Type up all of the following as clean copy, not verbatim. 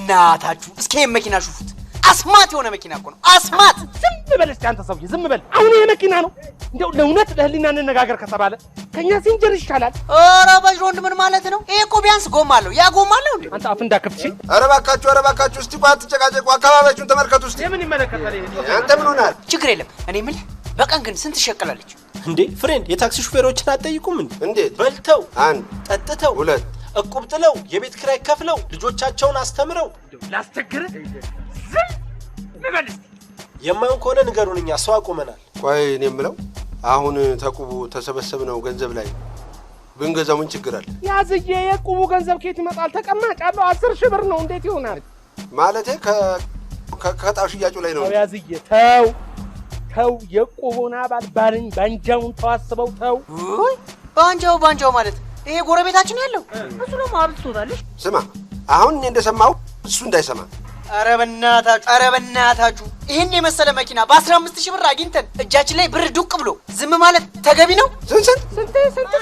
በእናታችሁ እስኪ ይሄን መኪና ሹፉት። አስማት የሆነ መኪና እኮ ነው። አስማት። ዝም በል እስኪ አንተ ሰውዬ ዝም በል። አሁን ይሄ መኪና ነው እንደው ለእውነት ለህሊና እንነጋገር ከተባለ ከኛ ሲንጀር ይሻላል። ኧረ በጅሮንድ ምን ማለት ነው? ይሄ እኮ ቢያንስ ጎማ አለው። ያ ጎማ አለው እንዴ? አንተ አፍ እንዳከፍትሽ። ኧረ እባካችሁ፣ ኧረ እባካችሁ እስቲ ቆይ አትጨቃጨቁ። አካባቢያችሁን ተመልከቱ እስቲ። የምን ይመለከታል ይሄ? አንተ ምን ሆነሃል? ችግር የለም። እኔ የምልህ በቀን ግን ስንት ትሸቅላለች? እንዴ friend፣ የታክሲ ሹፌሮችን አትጠይቁም እንዴ? እንዴት? በልተው፣ አንድ፣ ጠጥተው፣ ሁለት፣ እቁብ ጥለው፣ የቤት ኪራይ ከፍለው፣ ልጆቻቸውን አስተምረው። ላስቸግርህ፣ ዝም በል እስቲ። የማይሆን ከሆነ ንገሩን፣ እኛ ሰው አቁመናል። ቆይ እኔ የምለው አሁን ተቁቡ ተሰበሰብነው ገንዘብ ላይ ብንገዛው ምን ችግር አለ? ያዝዬ የቁቡ ገንዘብ ከየት ይመጣል? ተቀማጭ አለው 10 ሺህ ብር ነው። እንዴት ይሆናል? ማለቴ ከዕጣው ሽያጩ ላይ ነው። ተው ያዝዬ፣ ተው ተው። የቁቡን አባል ባልን ባንጃውን ተዋስበው ተው። ውይ ባንጃው ባንጃው ማለት ይሄ ጎረቤታችን ያለው እሱ ደግሞ አብዝቶታል። ስማ አሁን እኔ እንደሰማው እሱ እንዳይሰማ። ኧረ በእናታችሁ፣ ኧረ በእናታችሁ ይህን የመሰለ መኪና በ15 ሺህ ብር አግኝተን እጃችን ላይ ብር ዱቅ ብሎ ዝም ማለት ተገቢ ነው? ስንት ስንት? ስንት ስንት?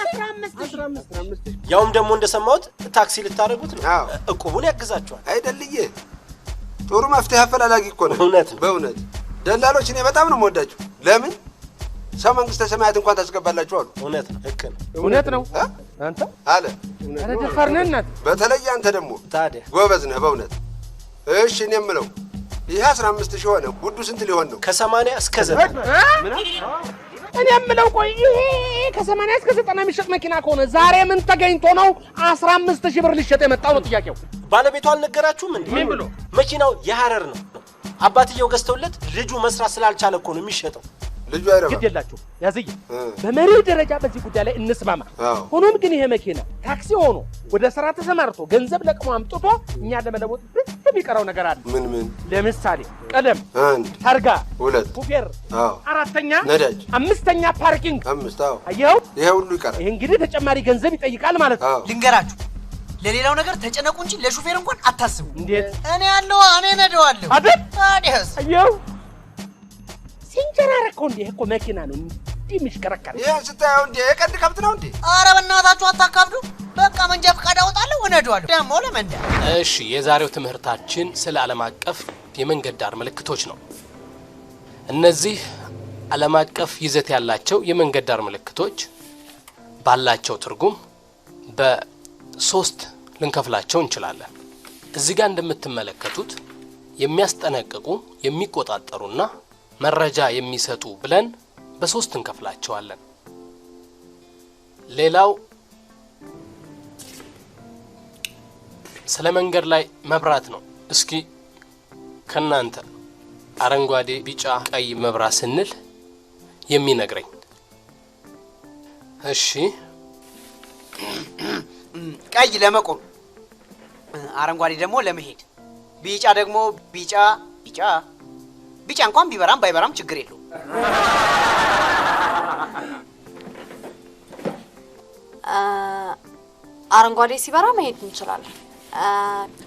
15 ሺህ። ያውም ደግሞ እንደሰማሁት ታክሲ ልታደርጉት ነው። አዎ። እቁቡን ያግዛቸዋል። አይደልዬ ጥሩ መፍትሄ አፈላላጊ እኮ ነው። እውነት ነው። በእውነት ደላሎች እኔ በጣም ነው የምወዳችሁ። ለምን ሰው መንግስተ ሰማያት እንኳን ታስገባላችሁ አሉ። እውነት ነው። ልክ ነው። እውነት ነው። እ? አንተ አለ ኧረ ደፋር ነህ እናት። በተለይ አንተ ደግሞ ታዲያ ጎበዝ ነህ በእውነት። እሺ እኔ የምለው ይሄ 15 ሺህ ሆነ፣ ውዱ ስንት ሊሆን ነው? ከ80 እስከ 90። እኔ የምለው ቆይ ይሄ ከ80 እስከ 90 የሚሸጥ መኪና ከሆነ ዛሬ ምን ተገኝቶ ነው 15 ሺህ ብር ሊሸጥ የመጣው ነው ጥያቄው። ባለቤቱ አልነገራችሁም እንዴ? ምን ብሎ? መኪናው የሐረር ነው። አባትየው ገዝተውለት ልጁ መስራት ስላልቻለ እኮ ነው የሚሸጠው። ልጁ አይረባም። ግድ የላችሁ ያዝዬ፣ እ። በመሪው ደረጃ በዚህ ጉዳይ ላይ እንስማማ። አዎ። ሆኖም ግን ይሄ መኪና ታክሲ ሆኖ ወደ ስራ ተሰማርቶ ገንዘብ ለቅሞ አምጥቶ እኛ ለመለወጥ ብዙ የሚቀረው ነገር አለ። ምን ምን? ለምሳሌ ቀለም፣ አንድ፣ ታርጋ፣ ሁለት፣ ሹፌር፣ አዎ፣ አራተኛ ነዳጅ፣ አምስተኛ parking። አምስት፣ አዎ። አየኸው? ይሄ ሁሉ ይቀራል። ይሄ እንግዲህ ተጨማሪ ገንዘብ ይጠይቃል ማለት ነው። አዎ። ልንገራችሁ፣ ለሌላው ነገር ተጨነቁ እንጂ ለሹፌር እንኳን አታስቡ። እንዴት? እኔ ያለው እኔ ነደዋለሁ። አይደል? ታዲያስ? አየኸው? ሲንጀራር እኮ እንዲህ እኮ መኪና ነው እንዲህ የሚሽከረከር። ይሄን ስታየው እንዴ የቀንድ ከብት ነው እንዴ? ኧረ በእናታችሁ አታካብዱ። በቃ መንጃ ፈቃድ አወጣለሁ እነደዋለሁ። ደግሞ ለመንዳ። እሺ፣ የዛሬው ትምህርታችን ስለ ዓለም አቀፍ የመንገድ ዳር ምልክቶች ነው። እነዚህ ዓለም አቀፍ ይዘት ያላቸው የመንገድ ዳር ምልክቶች ባላቸው ትርጉም በሶስት ልንከፍላቸው እንችላለን። እዚህ ጋር እንደምትመለከቱት የሚያስጠነቅቁ፣ የሚቆጣጠሩና መረጃ የሚሰጡ ብለን በሶስት እንከፍላቸዋለን። ሌላው ስለ መንገድ ላይ መብራት ነው። እስኪ ከናንተ አረንጓዴ፣ ቢጫ፣ ቀይ መብራት ስንል የሚነግረኝ? እሺ፣ ቀይ ለመቆም፣ አረንጓዴ ደግሞ ለመሄድ፣ ቢጫ ደግሞ ቢጫ ቢጫ ቢጫ እንኳን ቢበራም ባይበራም ችግር የለውም። አረንጓዴ ሲበራ መሄድ እንችላለን።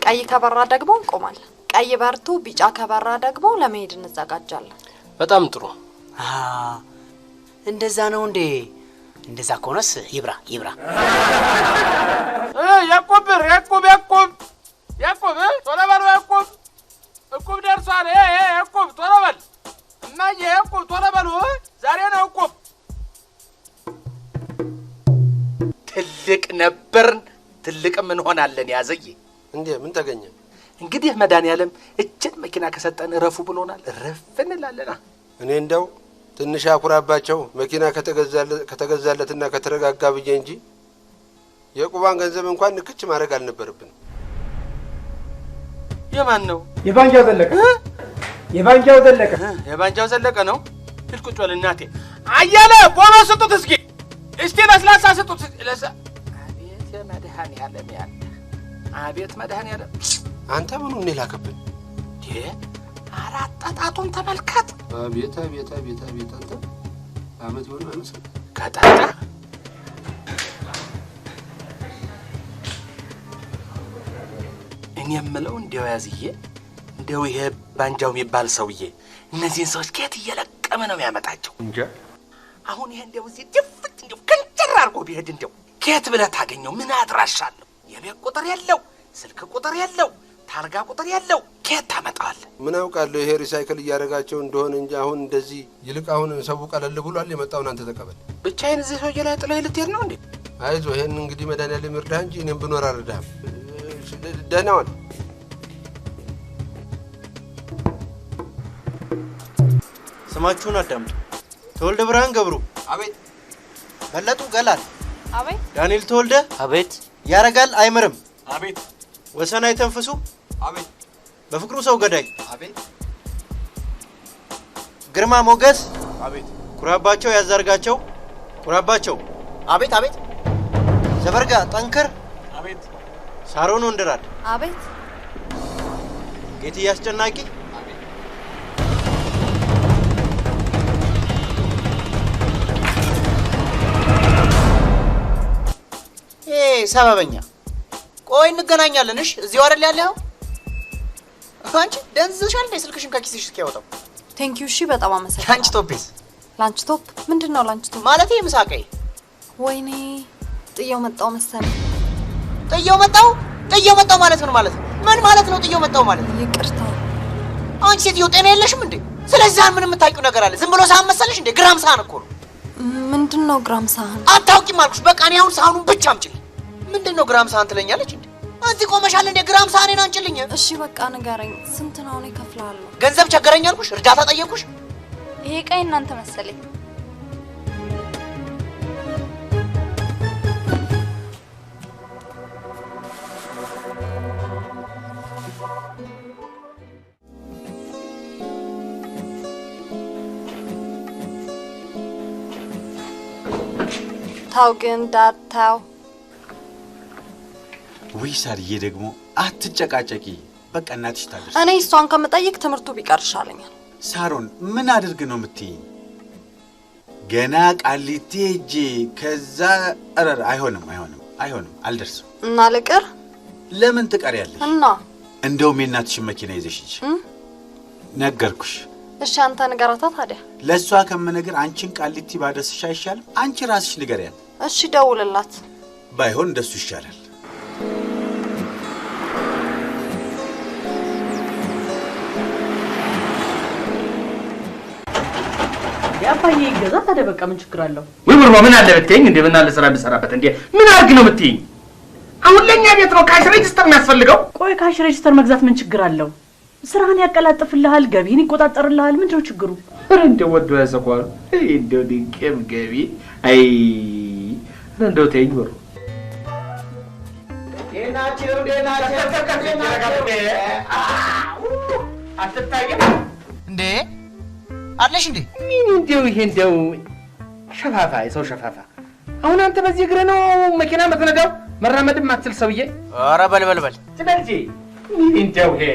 ቀይ ከበራ ደግሞ እንቆማለን። ቀይ በርቶ ቢጫ ከበራ ደግሞ ለመሄድ እንዘጋጃለን። በጣም ጥሩ። እንደዛ ነው እንዴ? እንደዛ ከሆነስ ይብራ ይብራ። ያዕቆብ ብር ያዕቆብ ያዕቆብ ያዕቆብ ቶሎ በል ያዕቆብ፣ እቁብ ደርሷል። ያዕቆብ ቶሎ በል እማዬ፣ ያዕቆብ ቶሎ በሉ፣ ዛሬ ነው እቁብ። ትልቅ ነበርን፣ ትልቅም እንሆናለን። ያዘዬ እንዴ ምን ተገኘ? እንግዲህ መድኃኒዓለም እችን መኪና ከሰጠን እረፉ ብሎናል። እረፍ እንላለና እኔ እንደው ትንሽ አኩራባቸው መኪና ከተገዛለትና ከተረጋጋ ብዬ እንጂ የቁባን ገንዘብ እንኳን ንክች ማድረግ አልነበረብን። የማን ነው? የባንጃው ዘለቀ። የባንጃው ዘለቀ። የባንጃው ዘለቀ ነው። ሂድ ቁጭ በል እናቴ። አየለ ቦኖ ስጡት እስኪ፣ እስቲ ለስላሳ ስጡት። አቤት የመድኃኒዓለም ያለ፣ አቤት መድኃኒዓለም። አንተ ምኑን ነው የላከብን? አራት ጣጣቱን ተመልከት። አቤት አቤት አቤት አቤት! አንተ አመት የሆነ አይመስልም ከጠጣ። እኔ የምለው እንዲያው ያዝዬ፣ እንዲያው ይሄ ባንጃው የሚባል ሰውዬ እነዚህን ሰዎች ከየት እየለቀመ ነው የሚያመጣቸው? እንጃ። አሁን ይሄ እንዲያው እዚህ ድፍት እንዲያው ክንጭር አድርጎ ቢሄድ እንዲያው ከየት ብለህ ታገኘው? ምን አድራሻ አለው? የቤት ቁጥር የለው፣ ስልክ ቁጥር የለው፣ ታርጋ ቁጥር ያለው ከየት ታመጣዋለህ? ምን አውቃለሁ ይሄ recycle እያደረጋቸው እንደሆነ እንጂ አሁን እንደዚህ ይልቅ አሁን ሰው ቀለል ብሏል። የመጣውን አንተ ተቀበል። ብቻዬን እዚህ ሰውዬ ላይ ጥለህ ልትሄድ ነው እንዴ? አይዞህ፣ ይሄን እንግዲህ መድኃኒዓለም ይርዳህ እንጂ እኔም ብኖር አልረዳህም። ደህና ዋል። ስማችሁን አዳምጡ። ተወልደ ብርሃን ገብሩ፣ አቤት። በለጡ ገላል፣ አቤት። ዳንኤል ተወልደ፣ አቤት። ያረጋል አይምርም፣ አቤት። ወሰን አይተንፍሱ፣ አቤት። በፍቅሩ ሰው ገዳይ፣ አቤት። ግርማ ሞገስ፣ አቤት። ኩራባቸው ያዛርጋቸው፣ ኩራባቸው፣ አቤት አቤት። ዘበርጋ ጠንክር፣ አቤት። ሳሮን ወንድራድ፣ አቤት። ጌትዬ አስጨናቂ፣ ሰበበኛ። ቆይ እንገናኛለን። እሺ፣ እዚሁ አይደል ያለኸው? አንቺ ደንዝዘሻል እንዴ? ስልክሽን ከኪስሽ እስኪያወጣው። Thank you። እሺ፣ በጣም አመሰግናለሁ። Lunch top ስ? Lunch top ምንድን ነው? Lunch top ማለት ምሳ ዕቃዬ። ወይኔ ጥየው መጣው መሰለኝ። ጥየው መጣው? ጥየው መጣው ማለት ምን ማለት ነው? ምን ማለት ነው ጥየው መጣው ማለት? ይቅርታ። አንቺ ሴትዮ ጤና የለሽም እንዴ? ስለዚህ ምን የምታውቂው ነገር አለ? ዝም ብሎ ሳህን መሰለሽ እንዴ? ግራም ሳህን እኮ ነው። ምንድን ነው ግራም ሳህን? አታውቂም አልኩሽ። በቃ እኔ አሁን ሳህኑን ብቻ አምጪልኝ። ምንድን ነው ግራም ሳህን ትለኛለች እንዴ? እዚህ ቆመሻል እንዴ? ግራም ሳህኔን አንጭልኝ። እሺ በቃ ንገረኝ፣ ስንት ነው? እኔ እከፍልሃለሁ። ገንዘብ ቸገረኝ አልኩሽ፣ እርዳታ ጠየቅኩሽ። ይሄ ዕቃ የእናንተ መሰለኝ። ታው ግን dad ታው። ውይ ሳርዬ ደግሞ አትጨቃጨቂ፣ በቃ እናትሽ ታደርስ። እኔ እሷን ከምጠይቅ ትምህርቱ ቢቀር ይሻለኛል። ሳሮን ምን አድርግ ነው የምትይኝ? ገና ቃሊቲ ሄጄ ከዛ ኧረ አይሆንም፣ አይሆንም፣ አይሆንም፣ አልደርስም። እና ልቅር? ለምን ትቀሪያለሽ? እና እንደውም የእናትሽን መኪና ይዘሽ ሂጂ። ነገርኩሽ። እሺ አንተ ንገራታ ታዲያ። ለእሷ ከምነግር አንቺን ቃሊቲ ባደርስሽ አይሻልም? አንቺ ራስሽ ንገሪያት። እሺ ደውልላት። ባይሆን እንደሱ ይሻላል። አባዬ ይገዛ ታዲያ፣ በቃ ምን ችግር አለው? ወይ ብርማ ምን አለ ብትይኝ እንዴ? ምን አለ ስራ ብሰራበት እንዴ? ምን አድርግ ነው ብትይኝ? አሁን ለኛ ቤት ነው cash register የሚያስፈልገው። ቆይ cash register መግዛት ምን ችግር አለው? ስራህን ያቀላጥፍልሃል፣ ገቢህን ይቆጣጠርልሃል። ምንድነው ችግሩ? ኧረ እንደው ወዶ ያሰኳል። እንደው ድንቅም ገቢ አይ እንደው ተይኝ ብሩ አትታይም እንዴ አለሽ እንዴ? ምን እንደው ይሄ እንደው ሸፋፋ የሰው ሸፋፋ። አሁን አንተ በዚህ እግርህ ነው መኪና የምትነዳው? መራመድም አትችል ሰውዬ። ኧረ በል በል በል ስለዚህ ምን እንደው ይሄ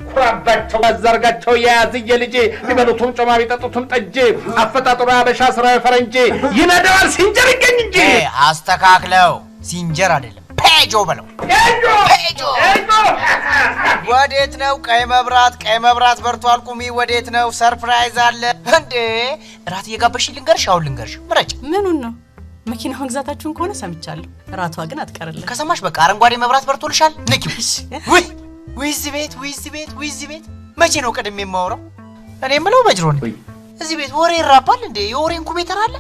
ኩራባቸው አዛርጋቸው የያዝዬ ልጄ ቢበሉትም ጮማ ቢጠጡትም ጠጅ አፈጣጥሮ ያበሻ ስራዊ ፈረንጅ ይነዳዋል ሲንጀር ይገኝ እንጂ። አስተካክለው፣ ሲንጀር አይደለም ፔጆ በለው። ፔጆ ወዴት ነው? ቀይ መብራት፣ ቀይ መብራት በርቷል። ቁሚ። ወዴት ነው? Surprise አለ እንዴ? እራት እየጋበዝሽኝ ልንገርሽ? አሁን ልንገርሽ፣ ምረጭ። ምኑን ነው? መኪና መግዛታችሁን ከሆነ ሰምቻለሁ። እራቷ ግን አትቀርልም። ከሰማሽ በቃ አረንጓዴ መብራት በርቶልሻል። ንኪው። ውይ ውይ፣ እዚህ ቤት ውይ፣ እዚህ ቤት ውይ፣ እዚህ ቤት መቼ ነው ቀድሜ የማወራው? እኔ የምለው በጅሮ ነኝ። እዚህ ቤት ወሬ ይራባል እንዴ? የወሬ incubator አለ?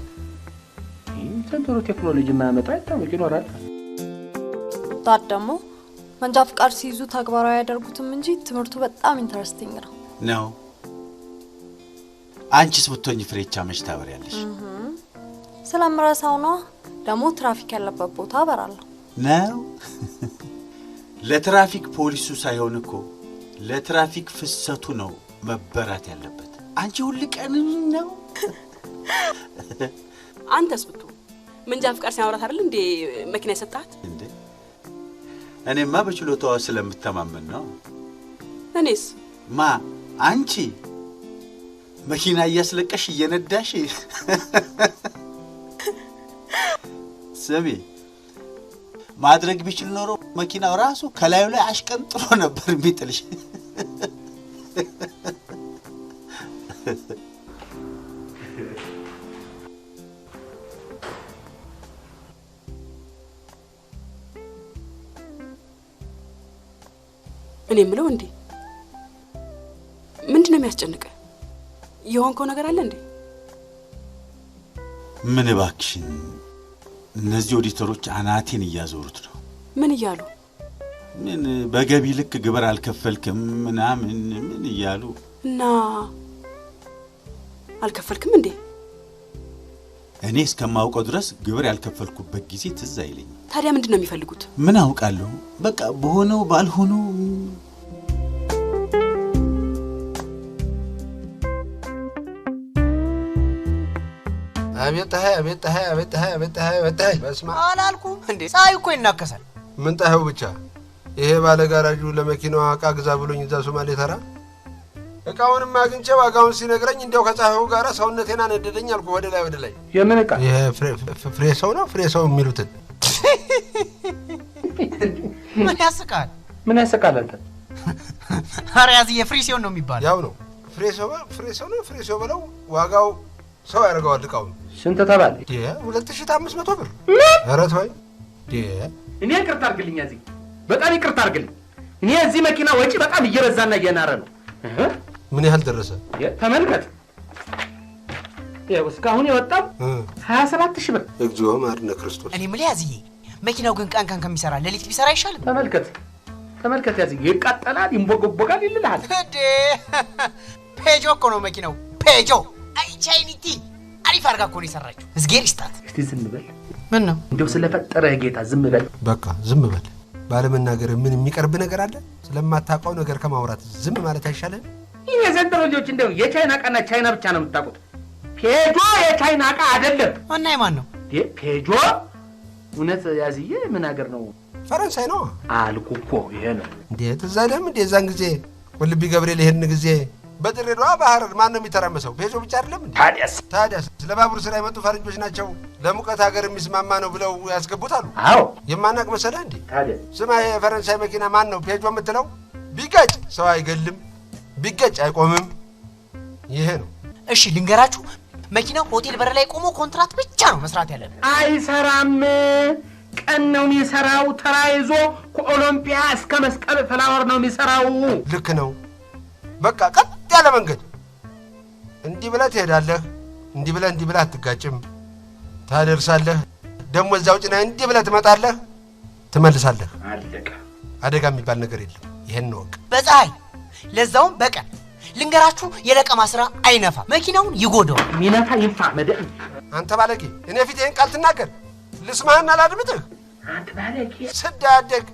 ዘንድሮ ቴክኖሎጂ የማያመጣ አይታወቅ ይኖራል። Dad ደግሞ መንጃ ፍቃድ ሲይዙ ተግባራዊ ያደርጉትም እንጂ ትምህርቱ በጣም interesting ነው። ነው። አንቺስ ብትሆኚ ፍሬቻ መች ታበሪያለሽ? ስለምረሳው ነው። ደግሞ ትራፊክ ያለበት ቦታ አበራለሁ። ነው። ለትራፊክ ፖሊሱ ሳይሆን እኮ ለትራፊክ ፍሰቱ ነው መበራት ያለበት። አንቺ ሁል ቀን ነው። አንተስ ብትሆን መንጃ ፍቃድ ሲያወራት አይደል እንዴ መኪና የሰጣት? እንዴ እኔማ በችሎታዋ ስለምተማመን ነው። እኔስ ማ አንቺ መኪና እያስለቀሽ እየነዳሽ። ስሚ፣ ማድረግ ቢችል ኖሮ መኪናው ራሱ ከላዩ ላይ አሽቀንጥሮ ነበር የሚጥልሽ። እኔ የምለው እንዴ ምንድነው የሚያስጨንቅህ? የሆንከው ነገር አለ እንዴ? ምን እባክሽን፣ እነዚህ ኦዲተሮች አናቴን እያዞሩት ነው። ምን እያሉ? ምን በገቢ ልክ ግብር አልከፈልክም ምናምን ምን እያሉ። እና አልከፈልክም እንዴ? እኔ እስከማውቀው ድረስ ግብር ያልከፈልኩበት ጊዜ ትዝ አይለኝም። ታዲያ ምንድነው የሚፈልጉት? ምን አውቃለሁ። በቃ በሆነው ባልሆነው። አቤት ፀሐይ፣ አቤት ፀሐይ፣ አቤት ፀሐይ፣ አቤት ፀሐይ፣ አቤት ፀሐይ። በስመ አብ አላልኩም እንዴ? ፀሐይ እኮ ይናከሳል። ምን ፀሐዩ ብቻ። ይሄ ባለ ጋራዡ ለመኪናዋ ዕቃ ግዛ ብሎኝ እዛ ሶማሌ ተራ እቃውንም አግኝቼ ዋጋውን ሲነግረኝ እንዲያው ከፀሐዩ ጋር ሰውነቴን አነደደኝ አልኩ። ወደ ላይ ወደ ላይ። የምን ዕቃ? ይሄ ፍሬ ሰው ነው፣ ፍሬ ሰው የሚሉትን። ምን ያስቃል? ምን ያስቃል አንተ? ኧረ ያዝዬ ፍሬ ሲሆን ነው የሚባለው። ያው ነው ፍሬ ሰው፣ ፍሬ ሰው ነው፣ ፍሬ ሰው በለው ዋጋው ሰው ያደርገዋል እቃውን። ስንት ተባለ? 2500 ብር። ኧረ ተወኝ። እኔ ይቅርታ አድርግልኝ ያዝዬ፣ በጣም ይቅርታ አድርግልኝ። እኔ እዚህ መኪና ወጪ በጣም እየበዛና እየናረ ነው። ምን ያህል ደረሰ? ተመልከት፣ ይኸው እስካሁን የወጣው 27000 ብር። እግዚኦ መሐረነ ክርስቶስ። እኔ የምልህ ያዝዬ፣ መኪናው ግን ቀን ቀን ከሚሰራ ሌሊት ቢሰራ አይሻልም? ተመልከት ተመልከት ያዝዬ፣ ይቃጠላል፣ ይንቦገቦጋል ይልልሃል። እንዴ ፔጆ እኮ ነው መኪናው፣ ፔጆ። አይ ቻይኒቲ አሪፍ አድርጋ እኮ ነው የሰራችው። እዝጌር ይስጣት። እስቲ ዝም በል። ምን ነው እንደው ስለፈጠረ ጌታ ዝም በል። በቃ ዝም በል። ባለመናገር ምን የሚቀርብ ነገር አለ? ስለማታውቀው ነገር ከማውራት ዝም ማለት አይሻልም? ይህ የዘንድሮ ልጆች እንደው የቻይና ዕቃና ቻይና ብቻ ነው የምታውቁት። ፔጆ የቻይና ዕቃ አይደለም። እና የማን ነው ፔጆ? እውነት ያዝዬ ምን ሀገር ነው? ፈረንሳይ ነው አልኩ እኮ። ይሄ ነው እንዴት እዛ አይደለም እንዴ? የዛን ጊዜ ቁልቢ ገብርኤል ይሄን ጊዜ በድሬዳዋ ባህር ማን ነው የሚተራመሰው? ፔጆ ብቻ አይደለም እንዴ? ታዲያስ ታዲያስ ለባቡር ስራ የመጡ ፈረንጆች ናቸው። ለሙቀት ሀገር የሚስማማ ነው ብለው ያስገቡት አሉ። አዎ የማናቅ መሰለህ እንዴ? ታዲያ ስማ፣ የፈረንሳይ መኪና ማን ነው ፔጆ የምትለው? ቢገጭ ሰው አይገልም፣ ቢገጭ አይቆምም። ይሄ ነው። እሺ ልንገራችሁ፣ መኪናው ሆቴል በር ላይ ቆሞ ኮንትራት ብቻ ነው መስራት ያለብን። አይሰራም። ቀን ነው የሚሰራው። ተራ ይዞ ከኦሎምፒያ እስከ መስቀል ፍላወር ነው የሚሰራው። ልክ ነው። በቃ ቀጥ ያለ መንገድ እንዲህ ብለህ ትሄዳለህ። እንዲህ ብለህ እንዲህ ብለህ አትጋጭም፣ ታደርሳለህ። ደግሞ እዛው ጭነህ እንዲህ ብለህ ትመጣለህ፣ ትመልሳለህ። አለቀ። አደጋ የሚባል ነገር የለም። ይሄን እወቅ። በፀሐይ ለዛውም በቀን ልንገራችሁ፣ የለቀማ ስራ አይነፋ፣ መኪናውን ይጎዳዋል። ሚነፋ ይንፋ። አንተ ባለጌ፣ እኔ ፊት ይሄን ቃል ትናገር ልስማህና ላድምጥህ? አንተ ባለጌ፣ ስዳደግ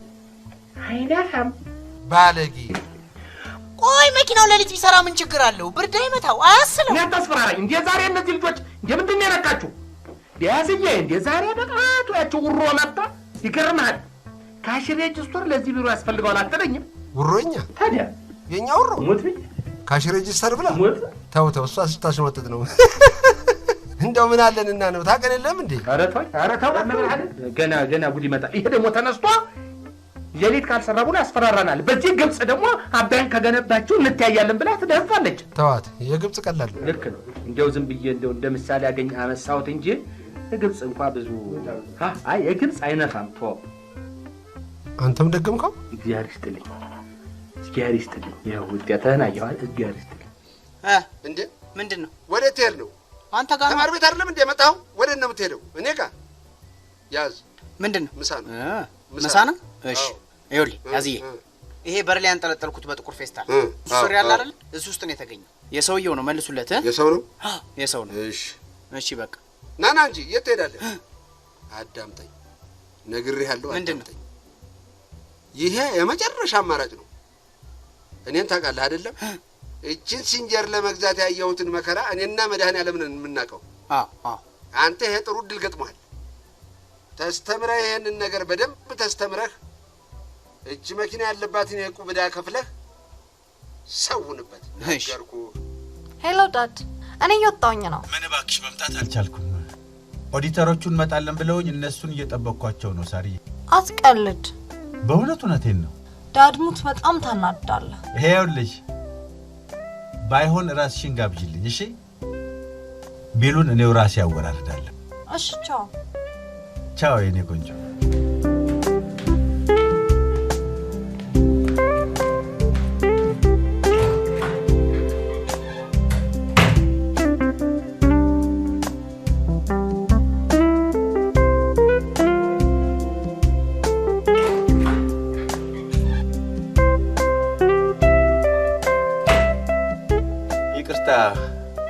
አይነፋም ባለጌ። ቆይ መኪናው ሌሊት ቢሰራ ምን ችግር አለው? ብርድ አይመታው፣ አያስለው። እኔ አታስፈራራኝ። እንዴ ዛሬ እነዚህ ልጆች እንዴ ምንድን ነው የነካችሁ? ያዝዬ እንዴ ዛሬ በጣቱ ያቸው ውሮ መጣ። ይገርምሃል፣ cash register ለዚህ ቢሮ ያስፈልገዋል አትለኝም? ውሮኛ ታዲያ የኛ ውሮ ሞት ብዬ cash register ብላ ሞት። ተው ተው፣ እሷ ስታሽመጥጥ ነው። እንደው ምን አለንና ነው ታውቀን የለም እንዴ? ኧረ ተው ኧረ ተው፣ ገና ገና ጉድ ይመጣል። ይሄ ደግሞ ተነስቶ ሌሊት ካልሰራ ብሎ ያስፈራራናል። በዚህ ግብጽ ደግሞ አባይን ከገነባችሁ እንተያያለን ብላ ትደፋለች። ተዋት፣ የግብጽ ቀላል ነው። ልክ ነው። እንደው ዝም ብዬ እንደው እንደ ምሳሌ አገኝ አነሳሁት እንጂ የግብጽ እንኳ ብዙ አይ የግብጽ አይነፋም። ተው አንተም ደገምከው። እግዚአብሔር ይስጥልኝ፣ እግዚአብሔር ይስጥልኝ። ይኸው ውጤትህን አየኸዋል። እግዚአብሔር ይስጥልኝ። እንዴ ምንድን ነው? ወዴት ትሄድ ነው? አንተ ጋር ተማሪ ቤት አይደለም እንዴ የመጣኸው? ወዴት ነው የምትሄደው? እኔ ጋር ያዝ። ምንድን ነው? ምሳ ነው። ምሳ ነው። እሺ ይኸውልህ ያዝዬ፣ ይሄ በር ላይ ያንጠለጠልኩት በጥቁር ፌስታል ሱሪ ያለ አይደል? እዚህ ውስጥ ነው የተገኘው። የሰውየው ነው፣ መልሱለት። የሰው ነው? የሰው ነው። እሺ እሺ፣ በቃ ና ና እንጂ የት ትሄዳለህ? አዳምጠኝ፣ ነግሬሃለሁ። አዳምጠኝ። ይሄ የመጨረሻ አማራጭ ነው። እኔን ታውቃለህ አይደለም? እቺን ሲንጀር ለመግዛት ያየሁትን መከራ እኔና መድኃኔዓለም ነን የምናውቀው። አዎ። አንተ ይሄ ጥሩ እድል ገጥሞሃል። ተስተምረህ ይሄንን ነገር በደንብ ተስተምረህ እጅ መኪና ያለባትን የዕቁብ ዕዳ ከፍለህ ሰውንበት። ነገርኩህ። Hello dad፣ እኔ እየወጣሁኝ ነው። ምን እባክሽ መምጣት አልቻልኩም። ኦዲተሮቹ እንመጣለን ብለውኝ እነሱን እየጠበቅኳቸው ነው። ሳርዬ አትቀልድ። በእውነት እውነቴን ነው። Dad ሙት፣ በጣም ታናድዳለህ። ይኸውልሽ ባይሆን ራስሽን ጋብዥልኝ እሺ? bill ኡን እኔው ራሴ አወራርዳለሁ። እሺ ቻው። ቻው የኔ ቆንጆ።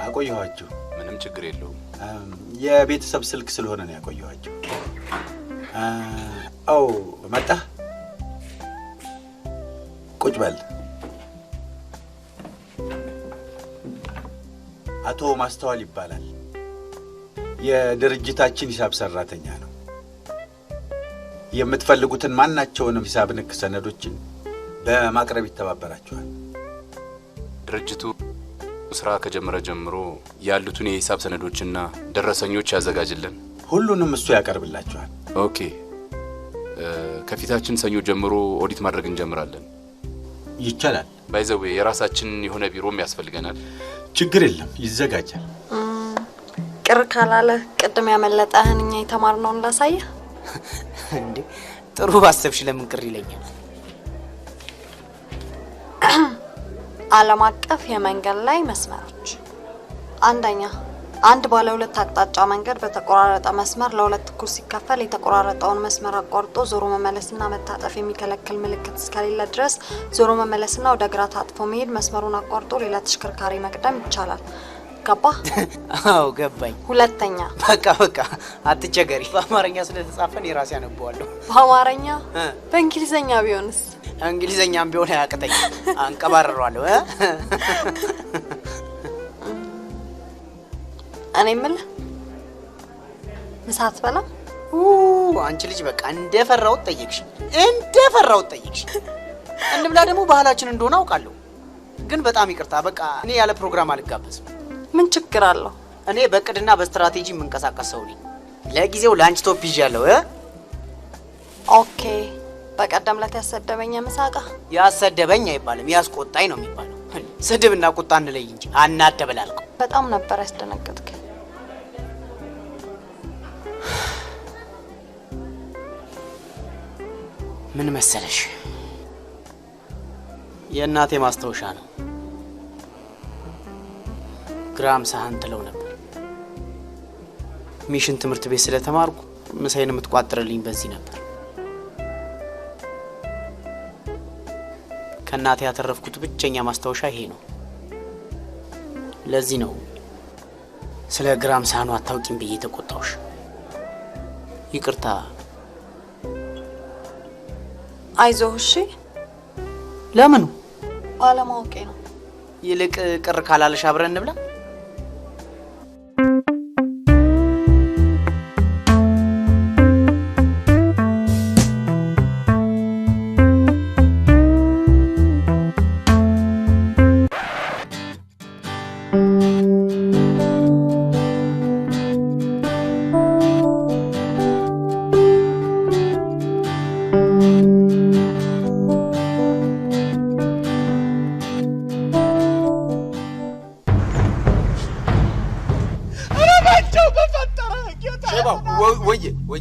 አቆየኋችሁ። ምንም ችግር የለውም። የቤተሰብ ስልክ ስለሆነ ነው ያቆየኋችሁ። አው መጣ። ቁጭ በል። አቶ ማስተዋል ይባላል። የድርጅታችን ሂሳብ ሰራተኛ ነው። የምትፈልጉትን ማናቸውንም ሂሳብ ንክ ሰነዶችን በማቅረብ ይተባበራችኋል። ድርጅቱ ስራ ከጀመረ ጀምሮ ያሉትን የሂሳብ ሰነዶችና ደረሰኞች ያዘጋጅልን። ሁሉንም እሱ ያቀርብላችኋል። Okay። ከፊታችን ሰኞ ጀምሮ ኦዲት ማድረግ እንጀምራለን። ይቻላል። By the way የራሳችን የሆነ ቢሮም ያስፈልገናል። ችግር የለም፣ ይዘጋጃል። ቅር ካላለ ቅድም ያመለጠህን እኛ የተማርነውን ላሳየህ። እንዴ ጥሩ ባሰብሽ ለምን ቅር ይለኛል? ዓለም አቀፍ የመንገድ ላይ መስመሮች። አንደኛ፣ አንድ ባለ ሁለት አቅጣጫ መንገድ በተቆራረጠ መስመር ለሁለት እኩል ሲከፈል የተቆራረጠውን መስመር አቋርጦ ዞሮ መመለስና መታጠፍ የሚከለክል ምልክት እስከሌለ ድረስ ዞሮ መመለስና ወደ ግራ ታጥፎ መሄድ፣ መስመሩን አቋርጦ ሌላ ተሽከርካሪ መቅደም ይቻላል። ገባ? አዎ ገባኝ። ሁለተኛ፣ በቃ በቃ አትቸገሪ። በአማርኛ ስለተጻፈ እኔ ራሴ አነበዋለሁ። በአማርኛ? በእንግሊዘኛ ቢሆንስ? እንግሊዘኛም ቢሆን አያቅተኝ፣ አንቀባርረዋለሁ። እኔ የምልህ ምሳ አትበላም? አንቺ ልጅ በቃ እንደፈራሁት ጠየቅሽ፣ እንደፈራሁት ጠየቅሽ። እንብላ ደግሞ ባህላችን እንደሆነ አውቃለሁ፣ ግን በጣም ይቅርታ፣ በቃ እኔ ያለ ፕሮግራም አልጋበዝም። ምን ችግር አለው? እኔ በእቅድና በስትራቴጂ የምንቀሳቀስ ሰው ነኝ። ለጊዜው ለአንቺ top ይዣለሁ። Okay። በቀደም ዕለት ያሰደበኝ የምሳ ዕቃ ያሰደበኝ አይባልም፣ ያስቆጣኝ ነው የሚባለው። ስድብና ቁጣ እንለይ እንጂ አናደበላልቀው። በጣም ነበር ያስደነገጥክ። ምን መሰለሽ፣ የእናቴ ማስታወሻ ነው። ግራም ሳህን ትለው ነበር። ሚሽን ትምህርት ቤት ስለተማርኩ ምሳዬን የምትቋጥርልኝ በዚህ ነበር። ከእናቴ ያተረፍኩት ብቸኛ ማስታወሻ ይሄ ነው። ለዚህ ነው ስለ ግራም ሳህኑ አታውቂም ብዬ ተቆጣሁሽ። ይቅርታ። አይዞህ። እሺ። ለምኑ? ባለማወቄ ነው። ይልቅ ቅር ካላለሽ አብረን እንብላ።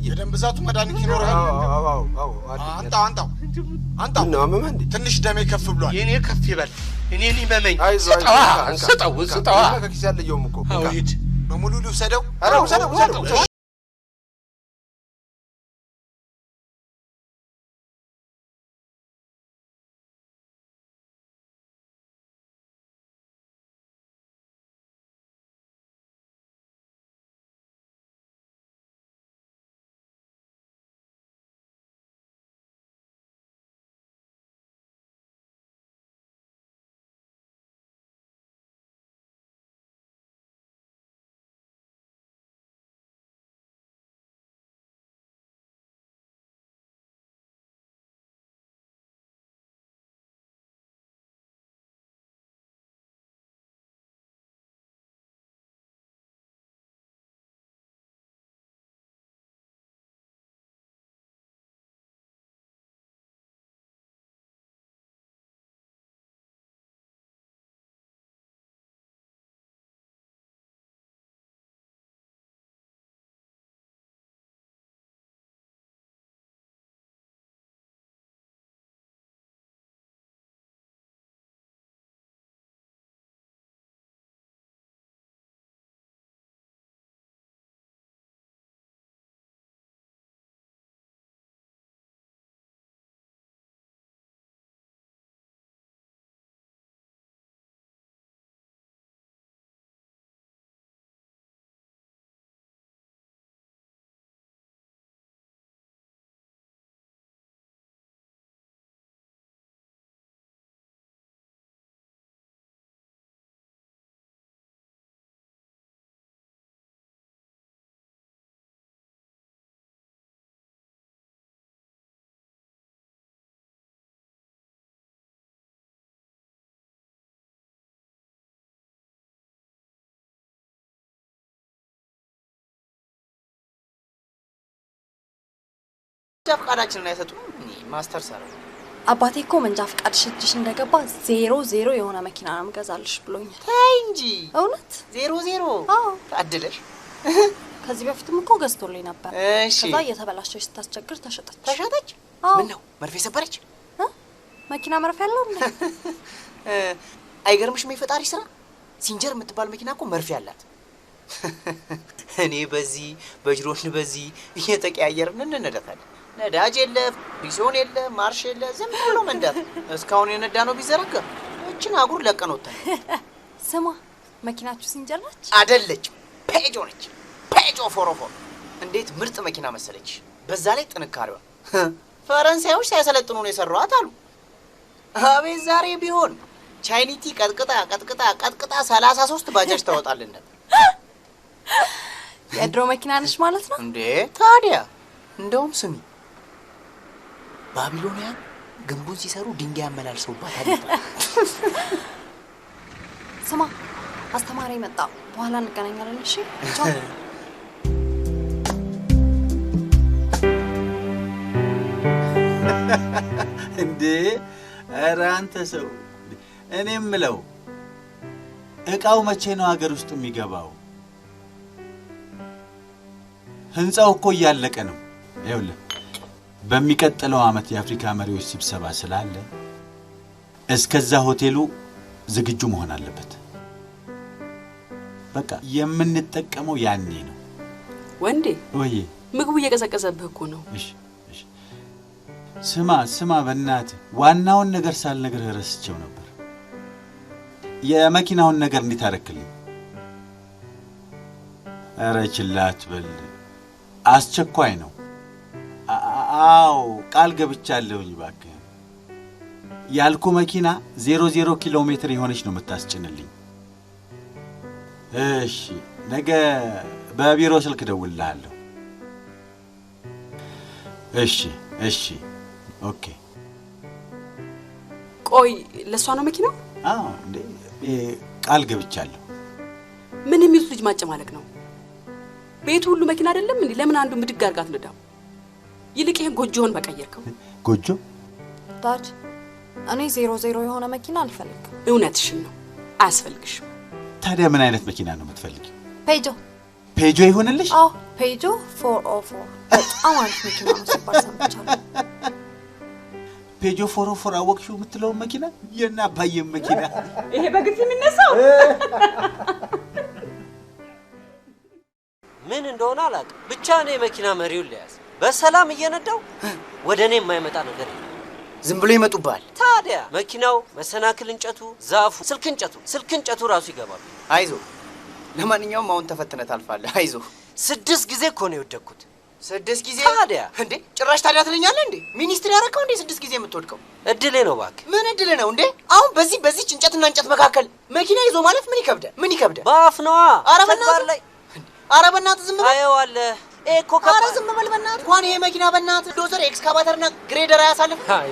የደም ብዛቱ መድኃኒት ይኖርሃል? አንጣው አንጣው አንጣው። ትንሽ ደሜ ከፍ ብሏል። የኔ ከፍ ይበል፣ እኔን ይመመኝ። ስጠዋ ስጠው ስጠዋ። ከኪስ ያለየውም እኮ። ሂድ በሙሉ ልውሰደው? ኧረ ውሰደው ውሰደው። ፈቃዳችንን አይሰጡንም። እኔ ማስተር ሰራ አባቴ እኮ መንጃ ፈቃድሽ እጅሽ እንደገባ 00 የሆነ መኪና ነው የምገዛልሽ ብሎኛል። ተይ እንጂ። እውነት 00? አዎ። ታድለሽ። ከዚህ በፊትም እኮ ገዝቶልኝ ነበር። እሺ። ከዛ እየተበላሸች ስታስቸግር ተሸጠች። ተሸጠች? አዎ። ምን ነው መርፌ ሰበረች? መኪና መርፌ ያለው እንዴ? አይገርምሽም? የፈጣሪ ስራ። ሲንጀር የምትባል መኪና እኮ መርፌ አላት። እኔ በዚህ በጅሮን በዚህ እየተቀያየርን እንነዳታለን። ነዳጅ የለ፣ ቢሶን የለ፣ ማርሽ የለ፣ ዝም ብሎ መንዳት። እስካሁን የነዳ ነው ቢዘረጋ እችን አጉር ለቀን ወጣን። ስማ፣ መኪናችሁ ሲንጀር ነች? አይደለችም፣ ፔጆ ነች። ፔጆ 404። እንዴት ምርጥ መኪና መሰለች! በዛ ላይ ጥንካሬዋ ፈረንሳዮች ሳያሰለጥኑ ነው የሰሯት አሉ። አቤት ዛሬ ቢሆን ቻይኒቲ ቀጥቅጣ ቀጥቅጣ ቀጥቅጣ 33 ባጃጅ ታወጣልን ነበር። የድሮ መኪና ነች ማለት ነው እንዴ? ታዲያ እንደውም ስሚ፣ ባቢሎኒያን ግንቡን ሲሰሩ ድንጋይ አመላልሰውባታል። ስማ፣ አስተማሪ መጣ፣ በኋላ እንገናኛለን። እሺ፣ ቻው። እንዴ ኧረ አንተ ሰው፣ እኔ የምለው እቃው መቼ ነው ሀገር ውስጥ የሚገባው? ህንፃው እኮ እያለቀ ነው። ይኸውልህ በሚቀጥለው ዓመት የአፍሪካ መሪዎች ስብሰባ ስላለ እስከዛ ሆቴሉ ዝግጁ መሆን አለበት። በቃ የምንጠቀመው ያኔ ነው። ወንዴ ወይ ምግቡ እየቀዘቀዘብህ እኮ ነው። እሺ እሺ። ስማ ስማ፣ በእናትህ ዋናውን ነገር ሳልነግርህ ረስቼው ነበር። የመኪናውን ነገር እንዴት አደረክልኝ? ኧረ ችላ አትበል፣ አስቸኳይ ነው። አዎ ቃል ገብቻለሁኝ። እባክህ ያልኩ መኪና 00 ኪሎ ሜትር የሆነች ነው የምታስጭንልኝ። እሺ ነገ በቢሮ ስልክ እደውልልሃለሁ። እሺ እሺ okay። ቆይ ለእሷ ነው መኪናው? አዎ እንዴ ቃል ገብቻለሁ። ምን የሚሉት ልጅ ማጨማለቅ ነው? ቤቱ ሁሉ መኪና አይደለም እንዴ? ለምን አንዱ ምድግ አድርጋ አትነዳው? ይልቅ ይሄን ጎጆውን በቀየርከው። ጎጆ? Dad እኔ 00 የሆነ መኪና አልፈልግም። እውነትሽን ነው፣ አያስፈልግሽም። ታዲያ ምን አይነት መኪና ነው የምትፈልጊው? ፔጆ። ፔጆ ይሁንልሽ? አዎ ፔጆ 404 በጣም አሪፍ መኪና ነው ሲባል ሰምቻለሁ። ፔጆ 404 አወቅሽው የምትለውን መኪና? የእነ አባዬን መኪና። ይሄ በግፍ የሚነሳው ምን እንደሆነ አላውቅም። ብቻ እኔ መኪና መሪውን ልያዝ። በሰላም እየነዳው ወደ እኔ የማይመጣ ነገር የለም። ዝም ብሎ ይመጡብሃል። ታዲያ መኪናው፣ መሰናክል እንጨቱ፣ ዛፉ፣ ስልክ እንጨቱ ራሱ ይገባል። አይዞ፣ ለማንኛውም አሁን ተፈትነህ ታልፋለህ። አይዞ። 6 ጊዜ እኮ ነው የወደቅኩት። 6 ጊዜ? ታዲያ እንዴ ጭራሽ ታዲያ ትለኛለህ እንዴ? ሚኒስትር ያረከው እንዴ 6 ጊዜ የምትወድቀው? እድሌ ነው እባክህ። ምን እድል ነው እንዴ? አሁን በዚህ በዚህች እንጨትና እንጨት መካከል መኪና ይዞ ማለፍ ምን ይከብዳል? ምን ይከብዳል? በአፍ ነዋ። ኧረ በእናትህ፣ ኧረ በእናትህ ዝም በል። አየዋለህ። እኮ ኧረ ዝም በል በእናትህ። እንኳን ይሄ መኪና በእናትህ ዶዘር፣ ኤክስካቫተርና ግሬደር አያሳልፍም። አይ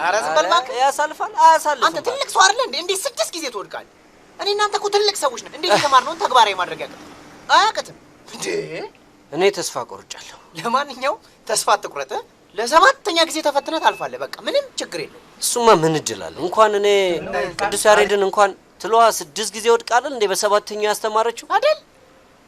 ኧረ ዝም በል እባክህ። ያሳልፋል አያሳልፍም? አንተ ትልቅ ሰው አይደለ እንዴ? እንዴት 6 ጊዜ ትወድቃለህ? እኔ እናንተ እኮ ትልቅ ሰዎች ነን። እንዴት የተማርነውን ተግባራዊ ማድረግ ያቅታል? አያቅትም እንዴ? እኔ ተስፋ ቆርጫለሁ። ለማንኛውም ተስፋ አትቁረጥ። ለ7ኛ ጊዜ ተፈትነህ ታልፋለህ። በቃ ምንም ችግር የለውም። እሱማ ምን እድል አለ? እንኳን እኔ ቅዱስ ያሬድን እንኳን ትለዋ 6 ጊዜ ወድቃለህ እንዴ? በ7ኛው ያስተማረችው አይደል?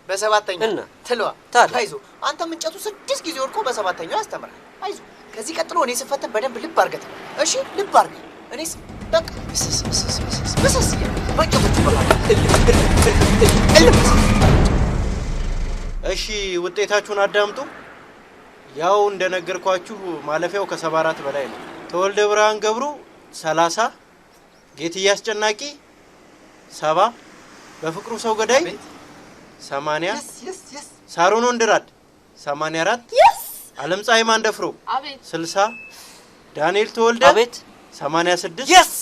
በ7ኛው እና ትለዋ። ታዲያ አይዞህ፣ አንተም እንጨቱ 6 ጊዜ ወድቆ በ7ኛው ያስተምራል። አይዞህ። ከዚህ ቀጥሎ እኔ ስፈተን በደንብ ልብ አድርገህ ተማር። እሺ ልብ አድርገህ። እኔስ በቃ ብስስ ብስስ ብስስ ብስስ በእንጨቶቹ መካከል እልም እልም እልም እልም። እሺ ውጤታችሁን አዳምጡ። ያው እንደነገርኳችሁ ማለፊያው ከ74 በላይ ነው። ተወልደ ብርሃን ገብሩ 30፣ ጌትዬ አስጨናቂ 70፣ በፍቅሩ ሰው ገዳይ 80፣ ሳሮን ወንድራድ 84፣ ዓለም ፀሐይ ማንደፍሮ 60፣ ዳንኤል ተወልደ 86፣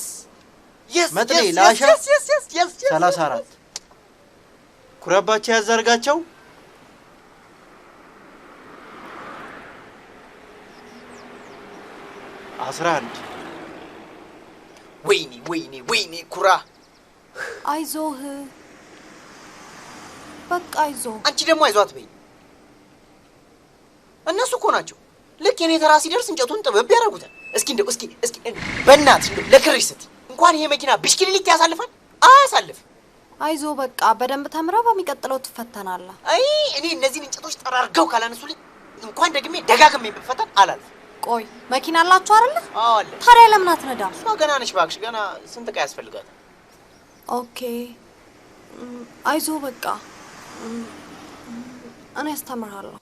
መጥኔ ላሻ 34፣ ኩራባቸው ያዛርጋቸው 11። ወይኔ ወይኔ ወይኔ ኩራ፣ አይዞህ በቃ አይዞህ። አንቺ ደግሞ አይዞህ አትበይኝ። እነሱ እኮ ናቸው ልክ የኔ ተራ ሲደርስ እንጨቱን ጥበብ ያደርጉታል። እስኪ እንደው እስኪ እስኪ በእናትሽ እንደው ለክርሽ ስትይ እንኳን ይሄ መኪና ብሽክሌት ያሳልፋል? አያሳልፍ። አይዞ በቃ በደንብ ተምረው በሚቀጥለው ትፈተናለህ። አይ እኔ እነዚህን እንጨቶች ጠራርገው ካላነሱልኝ እንኳን ደግሜ ደጋግሜ ብፈተን አላልፍም። ቆይ መኪና አላችሁ አይደለ? አዎ አለ። ታዲያ ለምን አትነዳም? እሷ ገና ነች እባክሽ፣ ገና ስንት ዕቃ ያስፈልጋታል። Okay አይዞ በቃ እኔ አስተምርሃለሁ።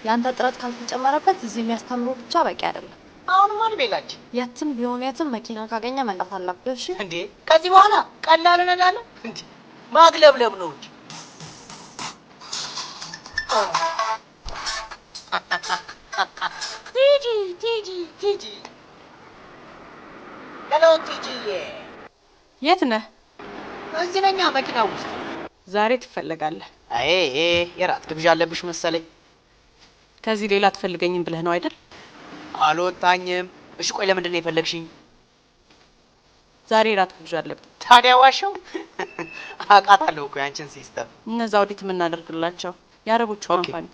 የአንተ ጥረት ካልተጨመረበት እዚህ የሚያስተምሩ ብቻ በቂ አይደለም። አሁንማ እድሜ ላንቺ። የትም ቢሆን የትም መኪና ካገኘ መንዳት አለብህ። እሺ እንዴ ከዚህ በኋላ ቀላል እነዳለሁ እንዴ? ማግለብለብ ነው እንጂ። ቲጂ ቲጂ ቲጂ፣ hello ቲጂዬ። የት ነህ? እዚህ ነኛ መኪና ውስጥ። ዛሬ ትፈለጋለህ። አይ የራት ግብዣ አለብሽ መሰለኝ። ከዚህ ሌላ አትፈልገኝም ብለህ ነው አይደል? አልወጣኝም። እሺ ቆይ ለምንድን ነው የፈለግሽኝ? ዛሬ ራት ግብዣ አለብኝ። ታዲያ ዋሸው? አውቃታለሁ እኮ ያንቺን system። እነዛ ኦዲት የምናደርግላቸው የአረቦቹ company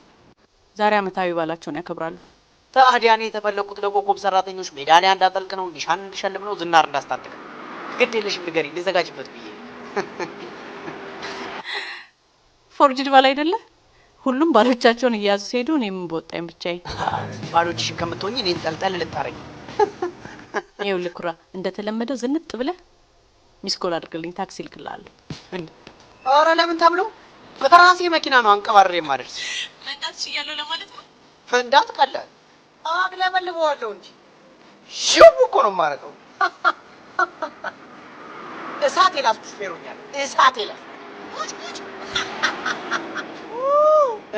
ዛሬ አመታዊ በዓላቸውን ያከብራሉ። ታዲያ እኔ የተፈለኩት ለኮከብ ሰራተኞች ሜዳሊያ እንዳጠልቅ ነው፣ ኒሻን እንድሸልም ነው፣ ዝናር እንዳስታጥቅ። ግድ የለሽም ንገሪኝ፣ ልዘጋጅበት ብዬ። Forged ባል አይደለ? ሁሉም ባሎቻቸውን እየያዙ ሲሄዱ እኔም በወጣኝ ብቻዬን። ባሎችሽን ከምትሆኚ እኔን ጠልጠል ልታረጊ። ይኸውልህ ኩራ፣ እንደተለመደው ዝንጥ ብለህ missed call አድርግልኝ፣ ታክሲ እልክልሃለሁ። ኧረ ለምን ተብሎ በራሴ መኪና ነው አንቀባርሬ የማደርስ። መንዳት ችያለሁ ለማለት ነው። መንዳት ቀላል፣ አቅለበልበዋለሁ እንጂ ሽው እኮ ነው የማደርገው። እሳት የላስኩ ሹፌር ሆኛለሁ። እሳት የላስኩ።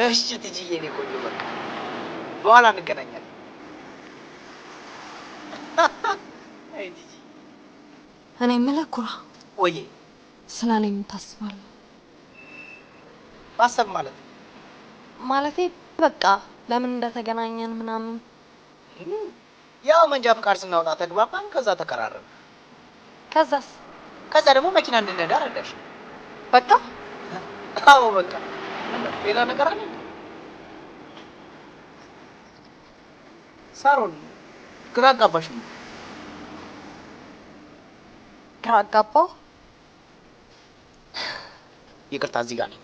እሺ ትጂዬ፣ እኔ ቆንጆ በቃ በኋላ እንገናኛለን። አይ ቲጂ። እኔ የምልህ ኩራ፣ ወዬ። ስለ እኔ ምን ታስባለህ? ማሰብ ማለት ማለቴ በቃ ለምን እንደተገናኘን ምናምን። ያው መንጃ ፍቃድ ስናወጣ ተግባባን፣ ከዛ ተቀራረብን። ከዛስ? ከዛ ደግሞ መኪና እንድነዳ ረዳሽ። በቃ አዎ በቃ። ሌላ ነገር አለ? ሳሮን ግራ አጋባሽ ነው። ግራ አጋባው? ይቅርታ እዚህ ጋር ነኝ።